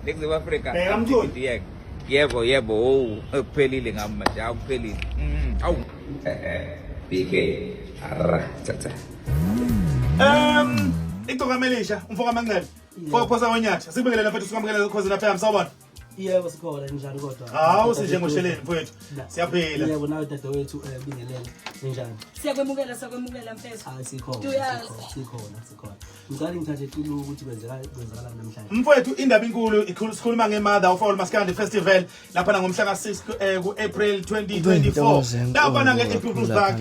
Ningizimu Afrika. Bheka mtholi. Yebo. Yebo yebo, oh, kuphelile ngami manje, awuphelile. Awu. BK. Arra, tata. Igcokama elisha, umfoka Manqele. Mfoka phosa konyathi. Sikubingelele mfethu, sikwamukele Ukhozi FM, sawubona. Yebo, sikhona, njani kodwa? Hawu, sinjengosheleni mfowethu. Siyaphila. Yebo, nawe dadewethu, bingelele. Ninjani? Siyakwemukela, siyakwemukela mfethu. Hayi, sikhona. Uyazi. Sikhona, sikhona. Ngicela ngithathe iqulu ukuthi kwenzekala namhlanje. Mfowethu, indaba inkulu ikhulu, sikhuluma nge-Mother of All Maskandi Festival laphana ngomhla ka-6 ku-April 2024. Laphana nge-People's Park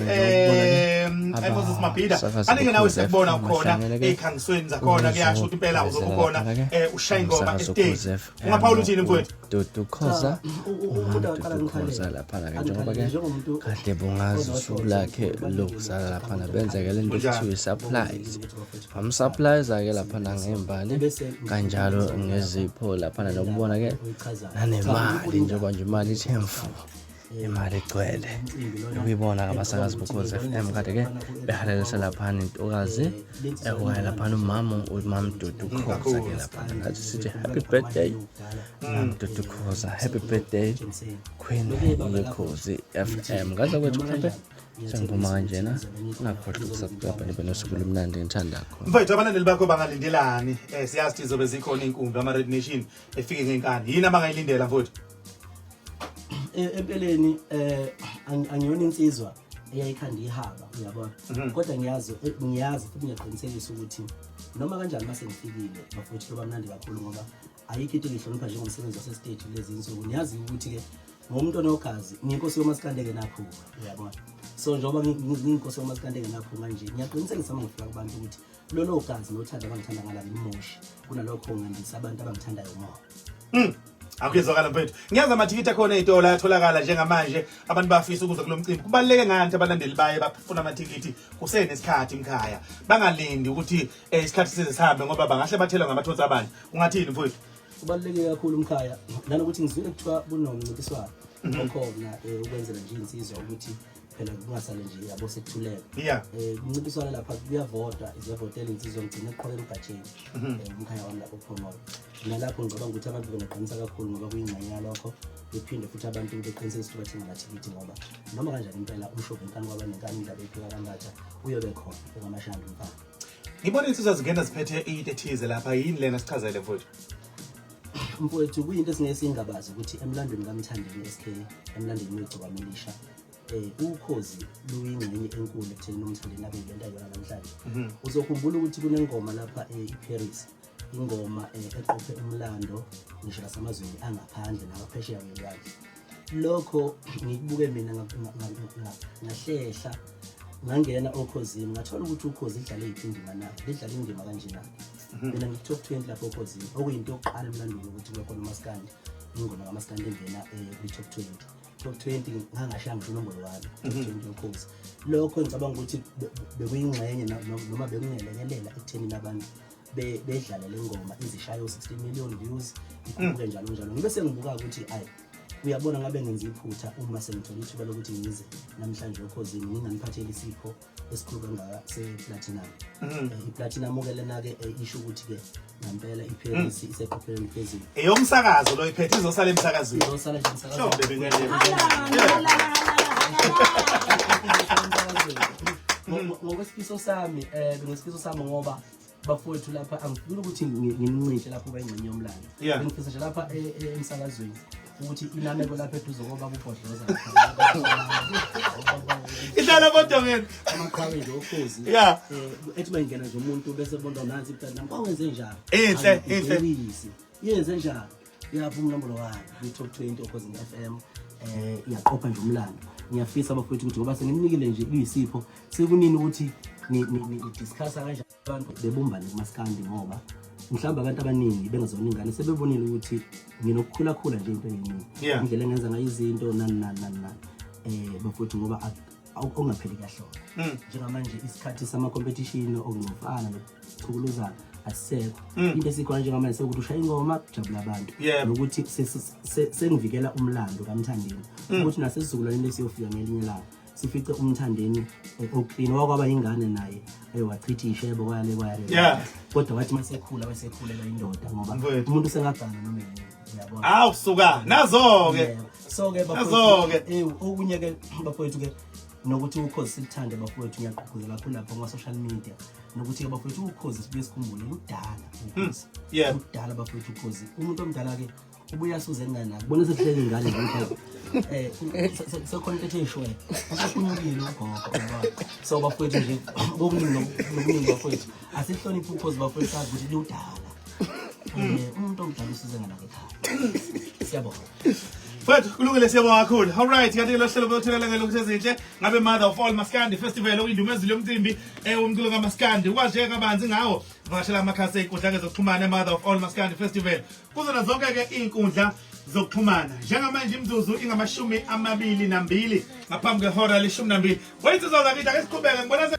eMoses Mabhida. Anike nawe siyakubona ukhona ey'khangisweni zakhona, kuyasho ukuthi impela uzobe ukhona ushaya ingoma estage. Ungaphawula uthini mfowethu? Dudu Khoza, umama Dudu Khoza laphana-ke, njengoba-ke kade bungazi usuku lakhe lokuzala laphana, benzeke le nto kuthiwa i-supplies, bamsuppliza-ke laphana ngey'mbali kanjalo ngezipho laphana, nokubona-ke nanemali, njengoba nje imali ithe mfu, imali igcwele ukuyibona abasakazi boKhozi FM kade-ke behalelisa laphana intokazi ekuwaye laphana umama umam Dudu Khoza-ke laphana. Nathi sithi happy birthday, Mam Dudu Khoza, happy birthday, Queen yeKhozi FM. Ngaze kwethu mhlawumbe sengiphuma kanjena, ungakhohlwa ukusubscribe, nibe nosuku olumnandi, ngithanda khona. Mfowethu, abalandeli bakho bangalindelani? Siyazi ukuthi zobe zikhona iy'nkumbi, ama-Red Nation efike ngenkani. Yini abangayilindela mfowethu? Empeleni angiyona insizwa eyayikhanda ihaba, uyabona, kodwa ngiyazi, ngiyazi futhi ngiyaqinisekisa ukuthi noma kanjani mase ngifikile bafowethu kuyoba mnandi kakhulu, ngoba ayikho into engihlonipha njengomsebenzi wasesiteji kulezi nsuku. Niyazi ukuthi-ke ngomuntu onogazi ngiyinkosi yomasikandi engenaphunga, uyabona. So njengoba ngiyinkosi yomasikandi engenaphunga nje, ngiyaqinisekisa uma ngifika kubantu ukuthi lolo gazi nothando abangithanda ngala ngimoshi, kunalokho ngandisa abantu abangithandayo more. Akuyezwakala mfethu. Ngiyazi amathikithi akhona ey'tolo ayatholakala njengamanje, abantu bafisa ukuza kulo mcimbi. Kubaluleke ngani ukuthi abalandeli baye bafuna amathikithi kusenesikhathi mkhaya? Bangalindi ukuthi isikhathi size sihambe, ngoba bangahle bathelwe ngamathonsi abantu. Ungathini mfowethu? Kubaluleke kakhulu mkhaya, nanokuthi ngizwile kuthiwa kunomncintiswano okhona, ukwenzela nje iy'nsizwa ukuthi phela kungasale nje yabo sekuthuleka. Kuncintiswana lapha, kuyavotwa, ziyavotela insizwa, ngigcine kuqhwakela ugatsheni, umkhaya wami lapho kuphongolo. Nalapho ngicabanga ukuthi abantu bengaqinisa kakhulu ngoba kuyingxenye yalokho, bephinde futhi abantu beqinisekise ukuthi bathenga amathikithi, ngoba noma kanjani impela umshovi enkani kwabanenkani, indaba eyiphika kambatha, uyobe khona okwamashanda umfana. Ngibona insizwa zingena ziphethe into ethize lapha, yini lena? Sichazele mfowethu. Mfowethu, kuyinto esingeke singabazi ukuthi emlandweni kaMthandeni SK, emlandweni wegcokama elisha, ukhozi luyingxenye enkulu ekutheni uMthandeni abe yilento ayiyona namhlanje. Uzokhumbula ukuthi kunengoma lapha, iParis, ingoma eqophe umlando ngisho nasemazweni angaphandle nangaphesheya kwelwandle. Lokho ngikubuke mina ngahlehla ngangena okhozini, ngathola ukuthi ukhozi lidlale yiphi indima na, lidlale indima kanjena. Mina ngiku-top 20 lapho okhozini, okuyinto yokuqala emlandweni ukuthi kube khona umaskandi, ingoma kamaskandi engena kwi-top 20. Top 20 ngangashaya ngisho unombolo wami, top 20 yokhozi. Lokho ngicabanga ukuthi bekuyingxenye noma bekungelekelela ekuthenini abantu bedlale le ngoma izishaye u-16 million views, ikhuphuke njalo njalo. Ngibe sengibuka ukuthi ayi, uyabona, ngabe ngenza iphutha uma sengithola ithuba lokuthi ngize namhlanje okhozini nginganiphatheli isipho esikhulu kangaka se-platinum. I-platinum-ke lena-ke isho ukuthi-ke ngampela iParis iseqophelweni phezulu. Eyomsakazo lo iphethe izosala emsakazweni. Izosala nje emsakazweni. Hlombe bengelele. Ngokwesifiso sami, ngesifiso sami, ngoba bafowethu lapha angifuni ukuthi ngincintshe lapho bayingxenye yomlando. Ngifisa nje lapha emsakazweni ukuthi inameko lapha eduze koba kubhodloza. Ihlala kodongeni. Amaqhawe nje okhozi. Ethi mayingena nje umuntu bese bonda nansi iplatinum, kwawenze njani? Inhle, inhle. Ayibhekisi. Yenze njani? Yaphuma unombolo 1 kwi-top 20 Okhozini FM, iyaqopha nje umlando. Ngiyafisa bafowethu ukuthi ngoba sengimnikile nje kuyisipho, sekunini ukuthi ni-discussa kanjani abantu bebumbane kumaskandi, ngoba mhlawumbe abantu abaningi bengazona ingane sebebonile ukuthi nginokukhulakhula nje into eningi, indlela engenza ngayo izinto, nani nani nani nani, bafowethu, ngoba okungapheli kuyahlola. Njengamanje isikhathi sama-competition okungcofana nokuchukuluzana asisekho. Into esikhona njengamanje sekuthi ushaya ingoma kujabula abantu, nokuthi sengivikela umlando kaMthandeni ukuthi nasesizukulwaneni esiyofika ngelinye ilanga. Sifice uMthandeni oclean, wakwaba ingane naye, wachitha ishebo kwale kwale. Kodwa wathi masekhula wasekhulela indoda ngoba Mfowethu. umuntu usengagana noma yini, uyabona. Awu suka nazo-ke. Yeah. So ke Nazo-ke. bafowethu, okunye ke bafowethu ke nokuthi Ukhozi silithande bafowethu, ngiyagqugquzela kakhulu lapho kuma-social media, nokuthi ke bafowethu Ukhozi sibuye sikhumbule kudala Ukhozi. Kudala bafowethu Ukhozi, umuntu omdala ke ubuye asuze enganaki, bona sekuhleli ingane nje ugogo, sekhona into ethe ishwe usephunyukile ugogo, uyabona. So bafowethu nje kokuningi nokuningi bafowethu, asihloniphe Ukhozi bafowethu, sazi ukuthi liwudala, umuntu omdala usuze nganaki ekhaya. Siyabonga. Mfethu, kulungile, siyabonga kakhulu. Alright, kanti lo hlelo botholela ngelokuthi ezinhle ngabe Mother of All Maskandi Festival, okuyindumezulu yomcimbi womculo kaMaskandi. Ukwazi kabanzi ngawo, vakashela amakhasi ey'nkundla ke zokuxhumana, Mother of All Maskandi Festival kuzona zonke ke iy'nkundla zokuxhumana. Njengamanje imizuzu ingamashumi amabili nambili ngaphambi kwehora leshumi nambili. Weyinsizwa zakithi, ake siqhubeke, ngibona.